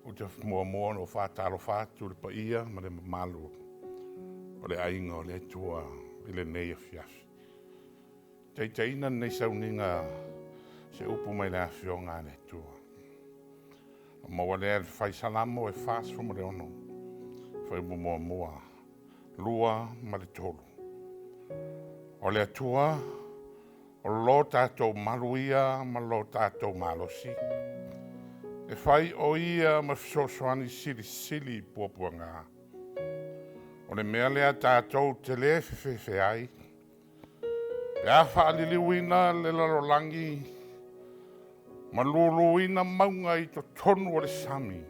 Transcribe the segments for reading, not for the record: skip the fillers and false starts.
Ou te muamua ona ou faatalofa atu i le paia ma le mamalu o le aiga o le Atua i lenei afiafi. Taitaiina lenei sauniga i se upu mai le Afioga a le Atua, ua maua lea i le Fai Salamo e 46 fuaiupu 1, 2 ma le 3. O le Atua o lo tatou malu ia ma lo tatou malosi, e fai o Ia ma fesoasoani silisili i puapuaga. O le mea lea tatou te le fefefe ai, pe a faaliliuina le lalolagi ma luluina mauga i totonu o le sami,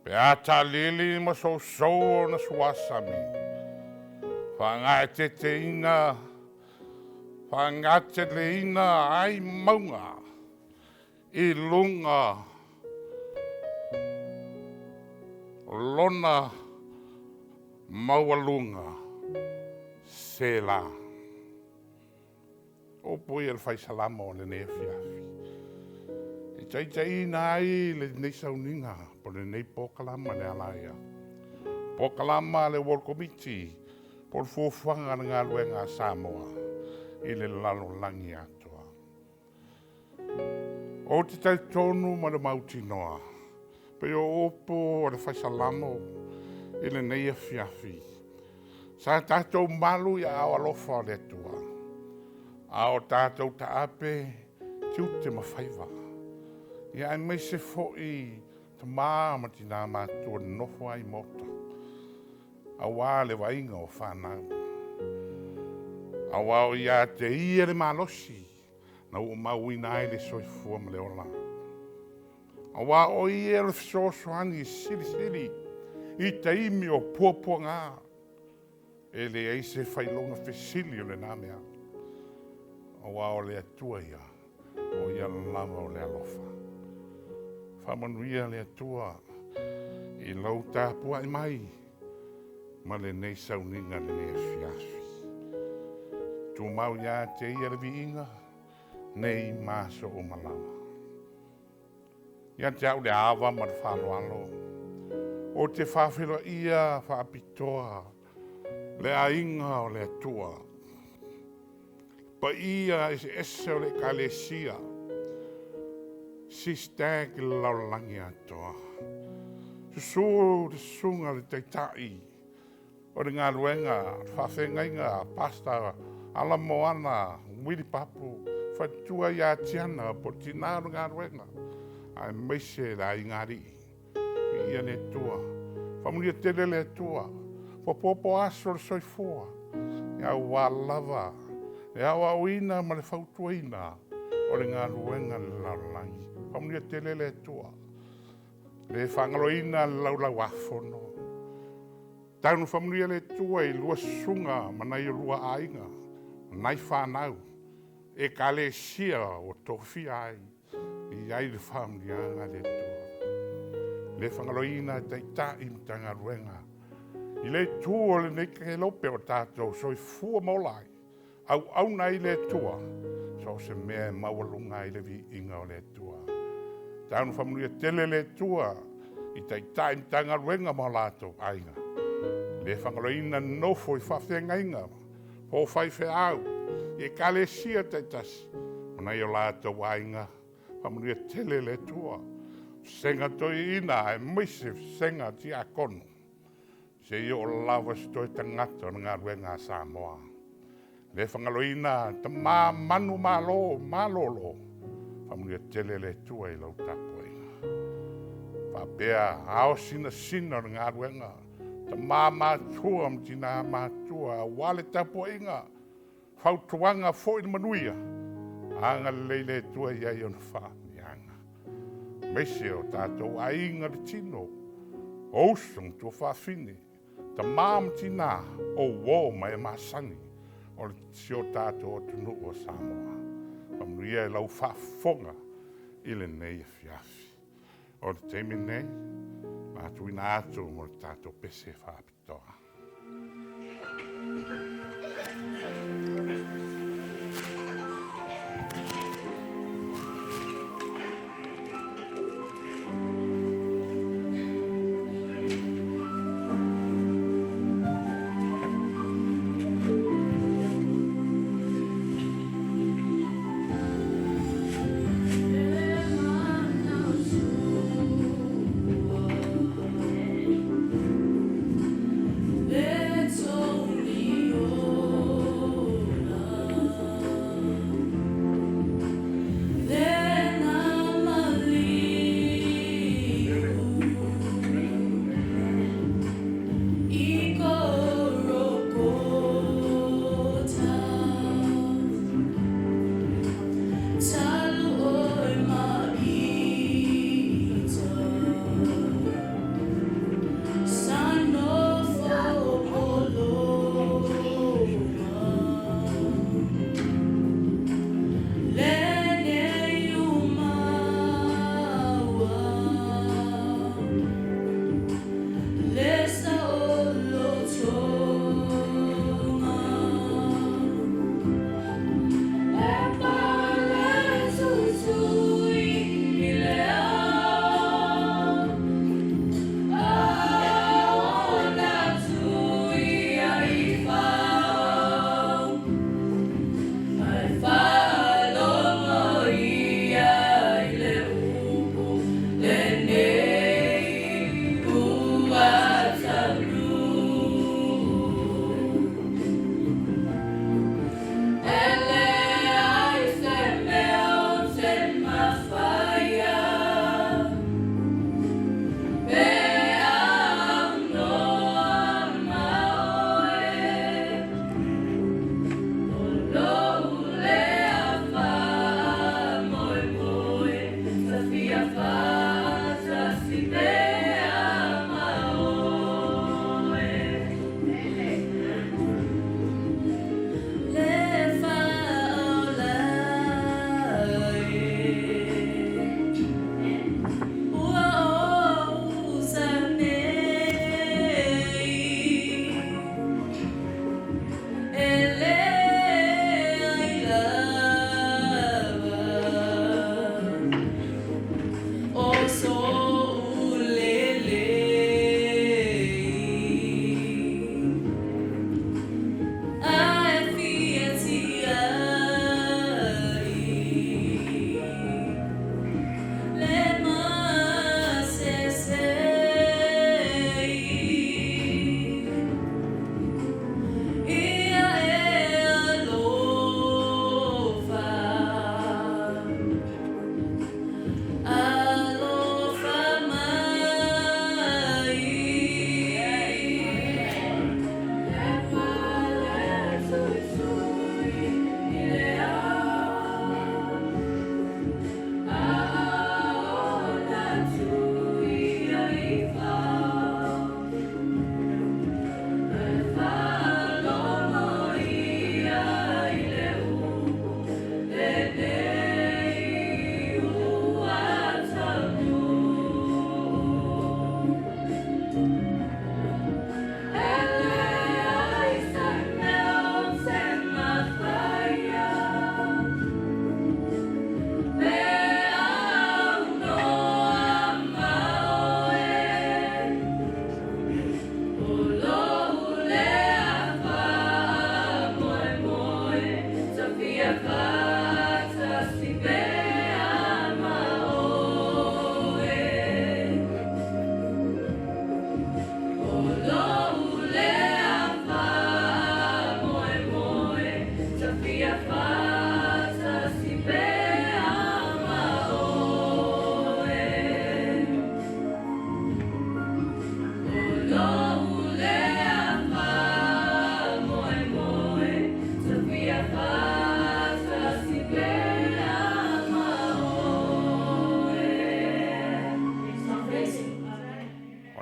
pe a taalili ma sousou ona suasami, faagateleina ai mauga i luga o lona maualuga. Sela. O upu ia o le Fai Salamo o lenei afiafi, e taitaiina ai lenei sauniga po o lenei polokalama le ala polokalama a le World Committee po o le fuafuaga a le galuega a Samoa i le lalolagi atoa. Ou te talitonu ma le mautinoa, pei o upu o le Fai Salamo i lenei afiafi, sa tatou malu i aao alofa o le Atua, a o tatou taape tiute ma faiva, ia aemaise foi tama ma tina matutua nonofo ai i maota aua le vaaiga o fanau. Aua o ia te Ia le malosi na ua mauina ai le soifua ma le ola. Aua o Ia o le fesoasoani silisili i taimi o puapuaga. E leai se faailoga fesili o lena mea, aua o le Atua ia, o Ia lava o le alofa. Faamanuia le Atua i lau tapuai mai ma lenei sauniga i lenei afiafi. Tumau ia te Ia le viiga nei ma aso uma lava. Ia te au le ava ma le faaaloalo, ou te faafeiloaia faapitoa le aiga o le Atua, paia eseese o le Ekalesia SISTAC i le lalolagi atoa. Susu le susuga i le Taitai o le galuega le faafeagaiga Pastor Alamoana Uili Papu, faletua ia Tiana po o le tina o le galuega, aemaise le aigaalii. Viia le Atua, faamanuia tele le Atua, faaopoopo aso o le soifua aua lava le aoaoina ma le fautuaina o le galuega a le lalolagi. Faamanuia tele le Atua. E le faagaloina le Laulau-a-Fono, tau faamanuia le Atua i lua susuga ma nai oulua aiga ma nai fanau, Ekalesia ua tofia ai, e i ai le faamanuiaga a le Atua. E le faagaloina Taitai o Matagaluega i le itu o lenei kelope o tatou soifua ma ola ai, auauna ai i le Atua, so o se mea e maualuga ai le viiga o le Atua. Tau ina faamanuia tele le Atua i Taitai o Matagaluega ma o latou aiga. E le faagaloina le nofo i faafeagaiga po o faifeau i Ekalesia taitasi ma nai o latou aiga. Faamanuia tele le Atua, Vasega Toeaina aemaise Vasega Tiakono, seia oo lava i se toe tagata o le galuega a Samoa. E le faagaloina tama manumalo malolo, faamanuia tele le Atua i lau tapuaiga. Faapea ao sinasina o le galuega, tama matutua ma tina matutua aua le tapuaiga, fautuaga foi le manuia, agalelei le Atua i ai ona faamanuiaga. Aemaise o tatou aiga i le tino, o uso ma tuafafine, tama ma tina, o uo ma e masani o si o tatou atunuu o Samoa. Faamanuia i lau faafofoga i lenei afiafi. O le taimi lenei, o le a tuuina atu mo le tatou pese faapitoa.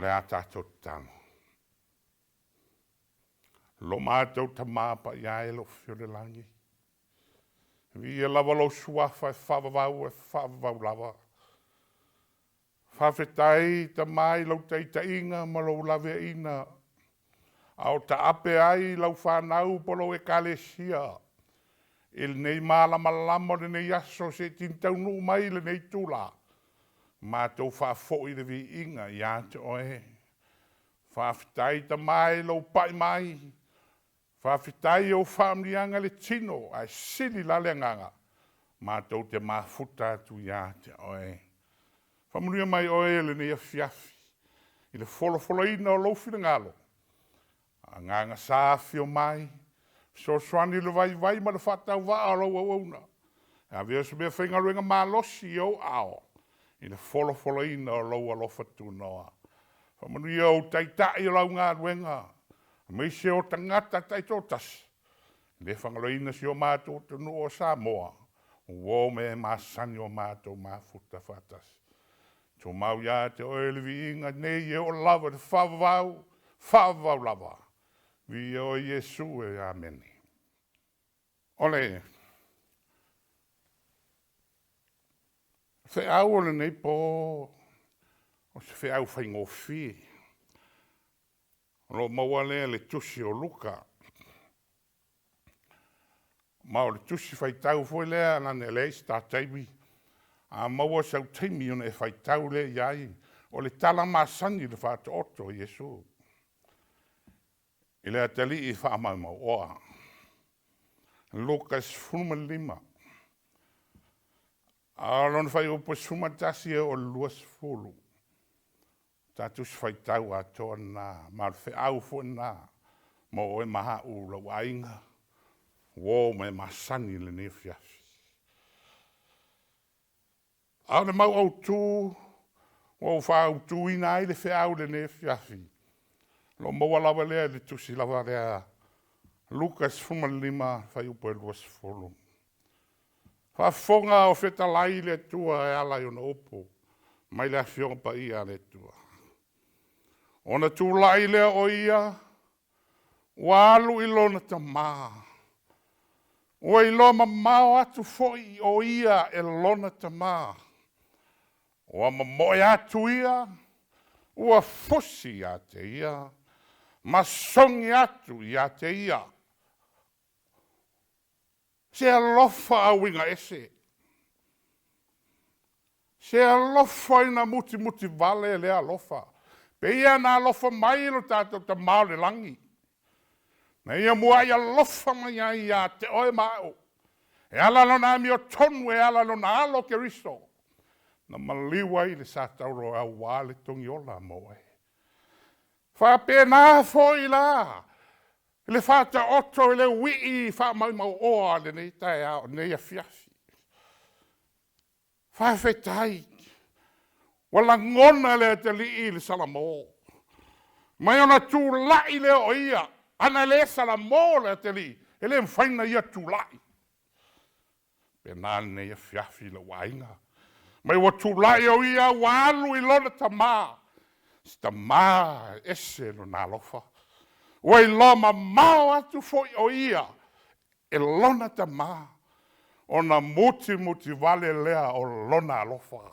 O le a tatou tatalo. Lo matou Tamā paia e o lo o afio i le lagi, viia lava lou suafa e faavavau e faavavau lava. Faafetai Tamā i lau taitaiga ma lou laveaiina a o taape ai lau fanau po o lau Ekalesia i lenei malamalama o lenei aso seia taunuu mai i lenei itula, matou faafoi le viiga ia te oe. Faafetai Tamā i lou pai mai, faafetai i ou faamanuiaga i le tino, ae sili la le agaga matou te mafuta atu ia te oe. Faamanuia mai oe i lenei afiafi i le folafolaina o lou finagalo. Agaga Sa afio mai, fesoasoani i le vaivai ma le faatauvaa o lau auauna, e avea o se meafaigaluega malosi i ou aao i le folafolaina o lou alofa tunoa. Faamanuia ou taitai o lau galuega, aemaise o tagata taitoatasi, e le faagaloina si o matou atunuu o Samoa, uo ma e masani ua matou mafuta faatasi. Tumau ia te oe le viiga nei e oo lava i le faavavau, faavavau lava. Viia oe Iesu e. Amene. O le feau o lenei po o se feau faigofie. O lo o maua lea i le tusi o Luka. Ma o le tusi faitau foi lea, leaga e leai se ta taimi, a maua sau taimi ona e faitau lea i ai, o le tala masani i le Faataoto a Iesu i le atalii faamaumauoa. Luka 15, a o lona fuaiupu e 11 e oo i le 20. Ta tusi faitau atoa lena, ma o le feau foi lena mo oe ma au lou aiga, uo ma e masani i lenei afiafi. A o le mau autu ua ou faautuina ai le feau i lenei afiafi, o lo o maua lava lea i le tusi lava lea Luka 15 fuaiupu e 20. Faafofoga o fetalai le Atua e ala i ona upu mai le Afioga Paia a le Atua. Ona tulai lea o ia ua alu i lona tama, ua iloa mamao atu foi o ia e lona tama. Ua momoe atu ia ua fusi ia te ia ma sogi atu ia te ia. Se alofa auiga ese, se alofa ina mutimutivale lea alofa, pei ona alofa mai lo tatou Tama o i le lagi, na Ia muai alofa mai ai ia te oe ma au, e ala Lona amiotonu, e ala i Lona Alo o Keriso, na maliu ai i le satauro aua le togiola mo oe. Faapena foi la le Faataoto i le uii faamaumauoa i lenei taeao, lenei afiafi. Faafetai ua lagona e le atalii le Salamo, mai ona tulai lea o ia. Ana le Salamo le atalii, e le mafai ona ia tulai. E faapena lenei afiafi i lou aiga, ma ua tulai o ia ua alu i lona tama, se tama e ese lona alofa. Ua iloa mamao atu foi o ia e lona tama, ona mutimutivale lea o lona alofa.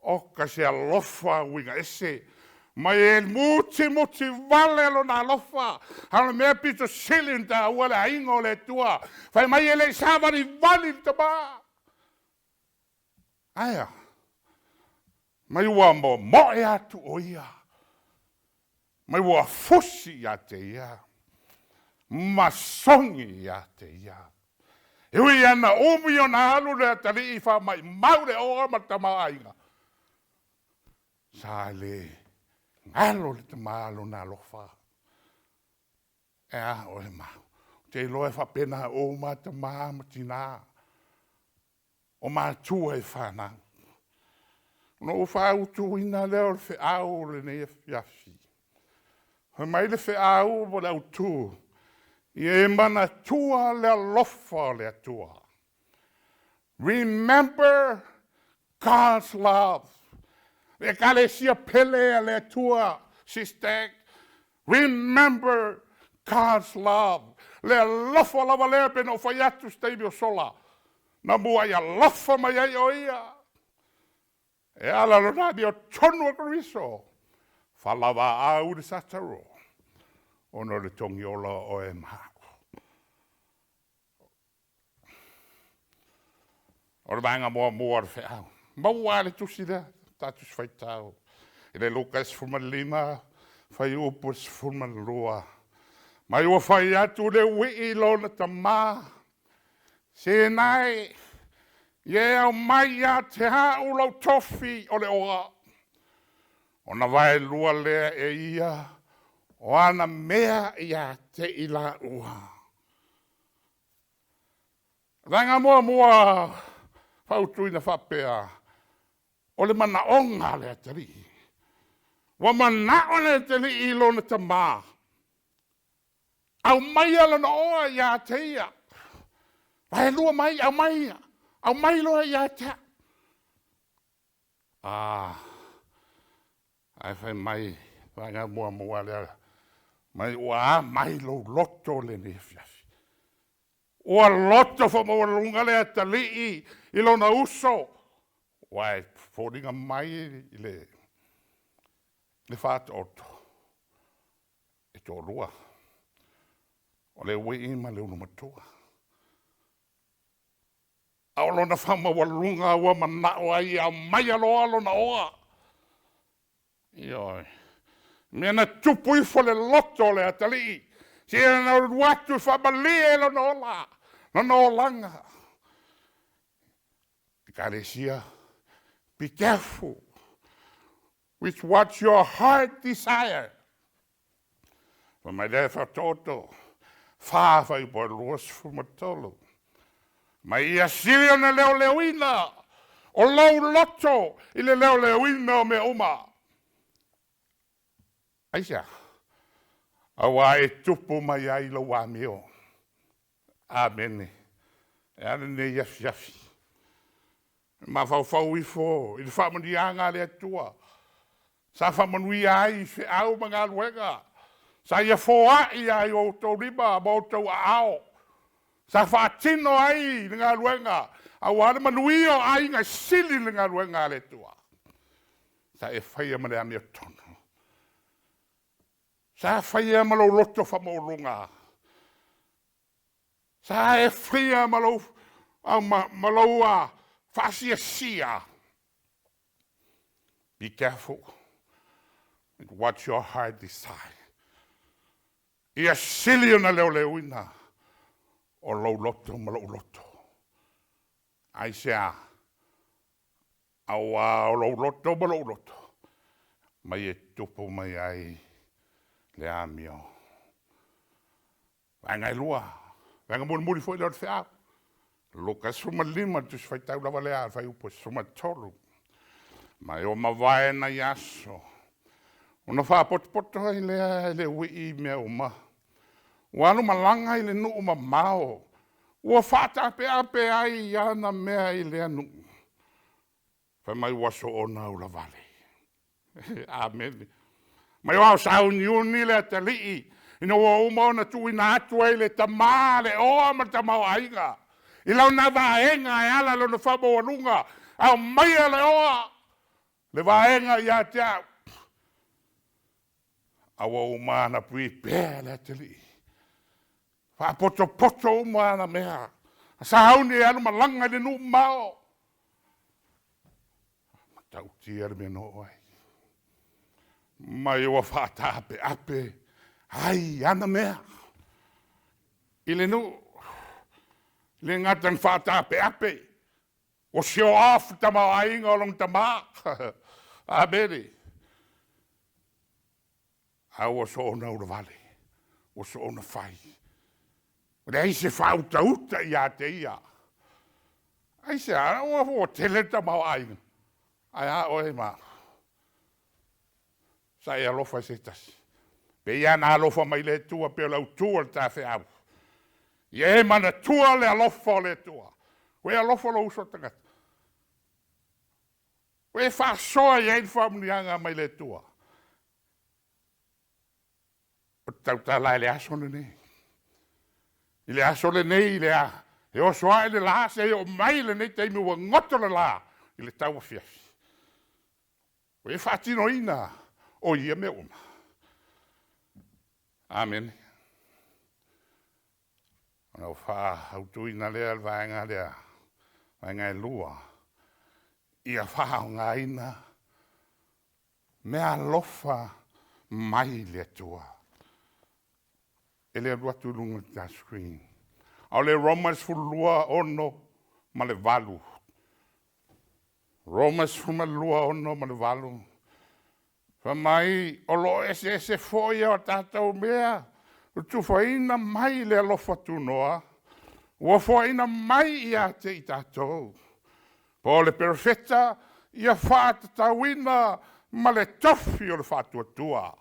Oka se alofa uiga ese, ma e mutimutivale lona alofa. A o le mea aupito sili ona taua le aiga o le Atua, fai mai e le i savalivali le tama, ae a? Mai ua momoe atu o ia, mai ua fusi ia te ia ma sogi ia te ia. E ui lava ina umi ona alu le atalii faamaumau le oa ma le tamaoaiga, sa le galo i le tama lona alofa. Ae a oe ma au? Ou te iloa e faapena uma lava tama ma tina, o matua i fanau. Ona ou faautuina lea o le feau i lenei afiafi. Fai mai le feau po o le autu, ia e manatua le alofa o le Atua. Remember God's love. Le Ekalesia pele a le Atua, sister, remember God's love. Le alofa lava lea pe na ou fai atu se taimi o sola. Na muai alofa mai ai o ia. E ala lona amiotonu a Keriso, faalavaau i le sataro, ona o le togiola o oe ma au. O le vaega muamua o le feau, maua lava le tusi lea, ta Tusi Faitau i le Luka 15, fuaiupu 12. Mai ua fai atu le uii i lona tama, se na e, ia e aumai ia te au lou tofi o le oa, ona vaelua lea e ia o ana mea ia te i laua. O le vaega muamua fautuaina faapea, o le manaoga a le atalii. Ua manao le atalii i lona tama, aumaia lona oa ia te ia, vaelua mai, aumaia, aumai loa ia te au. A, ae fai mai le vaega muamua lea, fai mai ua a mai lou loto lenei afiafi? Ua loto faamaualuluga le atalii i lona uso, aua e foliga mai i le Faataoto, e toalua, o le uii ma le ulumatua. A o lona faamaualuluga ua manao ai e aumaia loa lona oa. Ioe. O le mea na tupu ifo i le loto o le atalii, se na alu atu e faamalie lona ola, lona olaga. Ekalesia, be careful with what your heart desire. Fai mai le Faataoto 4 fuaiupu 23, ma ia sili ona leoleoina o lou loto i le leoleoina o mea uma. Aisea? Aua e tupu mai ai lou amio. Amene. E a lenei afiafi? Mafaufau ifo i le faamanuiaga a le Atua sa faamanuia ai i feau ma galuega, sa ia foai ai outou lima ma outou aao, sa faatino ai le galuega aua le manuia o aiga, e sili le galuega a le Atua. Sa e faia ma le amiotonu? Sa faia ma lou loto faamaualuga? Sa e faia ma lou faasiasia? Be careful with what your heart desire. Ia sili ona leoleoina o lou loto ma lou loto. Aisea? Aua o lou loto ma lou loto, mai e tupu mai ai le amio. Vaega e lua, vaega mulimuli foi lea o le feau. Luka 15, le Tusi Faitau lava lea a le fuaiupu 13. Ma e ua mavae nai aso, ona faapotopoto ai lea e le uii mea uma, ua alu malaga i le nuu mamao, ua faataapeape ai ana mea i lea nuu. Fai mai ua soona ulavale. Amene. Mai aua o sauniuni le atalii ina ua uma ona tuuina atu ai le tama le oa ma le tamaoaiga i lana vaega e ala i lona faamaualuga, aumaia le oa, le vaega ia te au. A ua uma ona prepare le atalii, faapotopoto uma ana mea, sauni e alu malaga i le nuu mamao. E matautia le mea na oo ai, mai ua faataapeape ai ana mea i le nuu. E le gata ina faataapeape, ua show off le tamaoaiga o lona tama. Amene. A ua soona ulavale, ua soona fai. Ua leai se faautauta ia te ia. Aisea? Ua tele le tamaoaiga. Ae a oe ma au? Sa e alofa i se tasi? Pei lava ona alofa mai le Atua pei o le autu o le ta feau. Ia e manatua le alofa o le Atua. Ua e alofa i lou uso a tagata? Ua e faasoa i ai le faamanuiaga mai le Atua. Ou te tautala i le aso lenei. I le aso lenei e oso ae le la seia oo mai lenei taimi ua goto le la i le tauafiafi, ua e faatinoina o ia mea uma? Amene. Ona ou faaautuina lea o le vaega lea, vaega e 2, ia faaaogaina meaalofa mai le Atua. E le alu atu i luga o le ta screen, a o le Roma 12, 6 ma le 8. Roma 12, 6 ma le 8. Fai mai o lo o eseese foi a tatou mea ua tufaina mai le alofa tunoa ua foaina mai ia te i tatou. Po o le perofeta ia faatatauina ma le tofi o le faatuatua.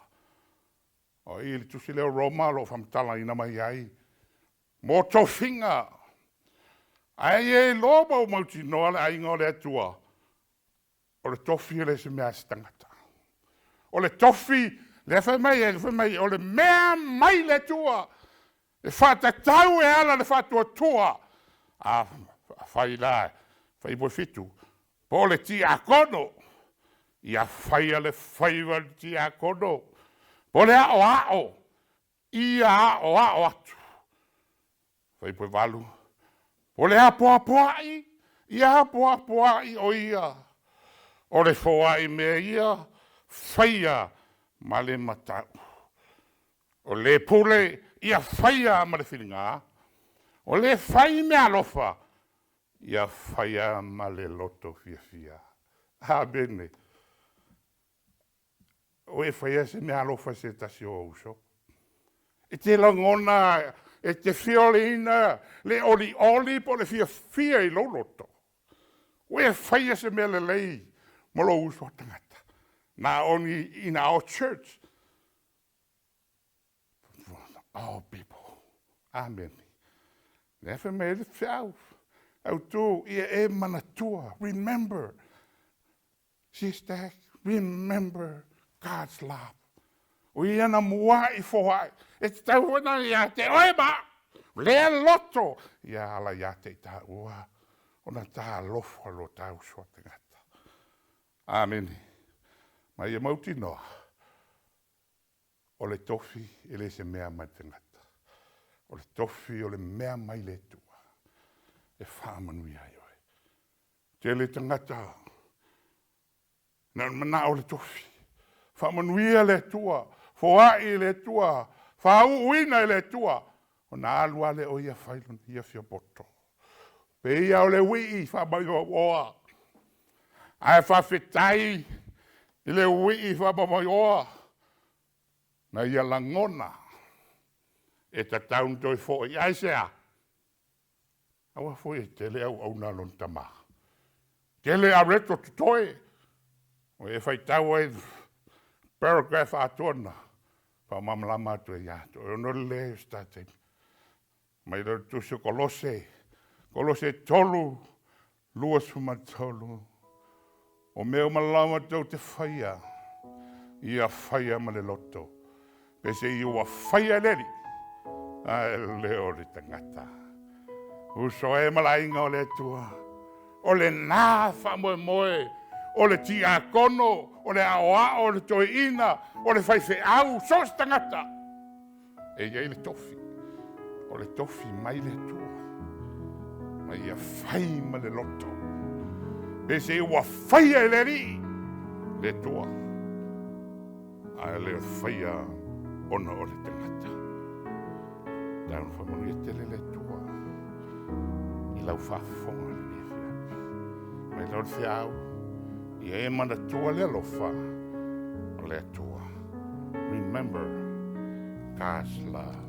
O i i le tusi lea o Roma o lo o faamatalaina mai ai mo tofiga. Ae ia iloa ma ua mautinoa le aiga o le Atua, o le tofi e le o se mea a se tagata. O le tofi lea e fai mai ai, fai mai o le mea mai le Atua e faatatau e ala i le faatuatua. Afai la, fuaiupu 7, po o le tiakono, ia faia le faiva o le tiakono, po o le aoao, ia aoao atu. Fuaiupu 8, po o le apoapoai, ia apoapoai o ia. O le foai mea ia, faia ma le matau. O le pule, ia faia ma le filiga, o le fai meaalofa, ia faia ma le loto fiafia. Amene. Ua e faia se meaalofa i se tasi o ou uso? E te lagona e te feoleina le olioli po o le fiafia i lou loto? Ua e faia se mea lelei mo lou uso a tagata? Not only in our church, for all people. Amene. Lea e fai mai ai le feau autu, ia e manatua, remember, sister, remember God's love. O ia na muai foai, e tatau foi ona ia te oe ma au, lea loto ia ala ia te i taua ona ta alofa lo ta uso a tagata. Amene. Ma ia mautinoa, o le tofi e le se mea mai le tagata, o le tofi o le mea mai le Atua e faamanuia ai oe. Tele tagata na o le manao o le tofi, faamanuia le Atua, foai le Atua, faauuina e le Atua, ona alu lava lea o ia fai lona ia fia poto. E pei lava o le uii faamaioaoa, ae faafetai i le uii faamamaioa na ia lagona e tatau ona toe foi. Aisea? Aua foi e tele auauna a lona tama, tele areto o totoe. Ua e faitau ai i le paragraph atoa lena, e faamalamalama atu ai ia te oe, ona o le leai o se ta taimi. Fai mai lea o le tusi o Kolose, Kolose 3, 23, o mea uma lava tou te faia, ia faia ma le loto, peiseai ua faia e le Alii, ae le o le tagata. Uso e ma le aiga o le Atua, o lena faamoemoe o le tiakono, o le aoao, o le toeaina, o le faifeau, so o se tagata e i ai le tofi, o le tofi mai le Atua, ma ia fai ma le loto, peiseai ua faia e le Alii, le Atua, ae le faia ona o le tagata. Tau ina faamanuia tele le Atua i lau faafofoga i lenei afiafi. Fai mai lea o le feau, ia e manatua le alofa o le Atua. Remember God's love.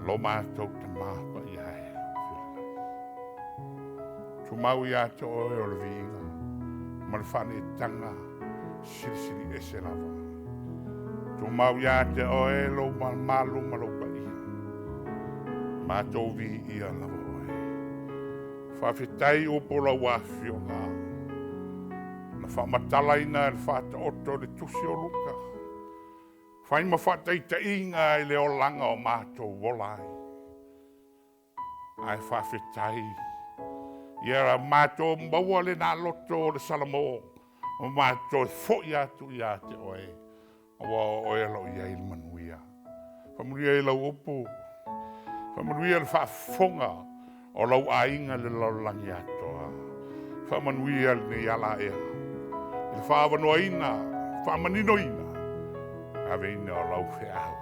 Lo matou Tama Paia e o le lagi, tumau ia te oe o le viiga ma le faaneetaga silisili ese lava. Tumau ia te oe lou mamalu ma lou paia, matou viia lava oe. Faafetai upu o lau afioga. Na faamatalaina e le Faataoto i le Tusi o Luka, fai ma faataitaiga i le olaga o matou ola ai. Ae faafetai, ia matou maua lena loto o le Salamo ma matou toe foi atu ia te oe, aua o oe o lo o i ai le manuia. Faamanuia i lau upu, faamanuia i le faafofoga o lou aiga i le lalolagi atoa. Faamanuia lenei ala ea i le faaavanoaina, faamaninoina, aveina o lau feau.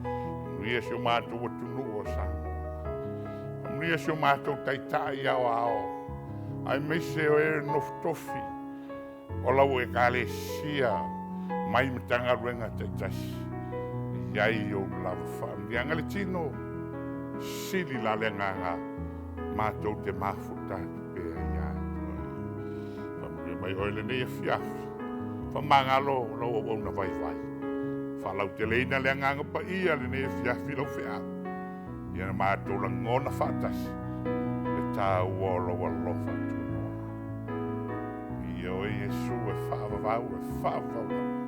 Manuia si o matou atunuu o Samoa. Faamanuia si o matou Taitai Aoao aemaise o e nofo tofi o lau Ekalesia mai Matagaluega taitasi, e i ai ou lava faamanuiaga. Le tino, sili la le agaga matou te mafuta atu pea ia te oe. Faamanuia mai oe i lenei afiafi, faamagalo lau auauna vaivai, faalauteleina le Agaga Paia i lenei afiafi i lau feau, ia matou lagona faatasi le taua o lou alofa tunoa. Viia oe Iesu e faavavau, e faavavau lava.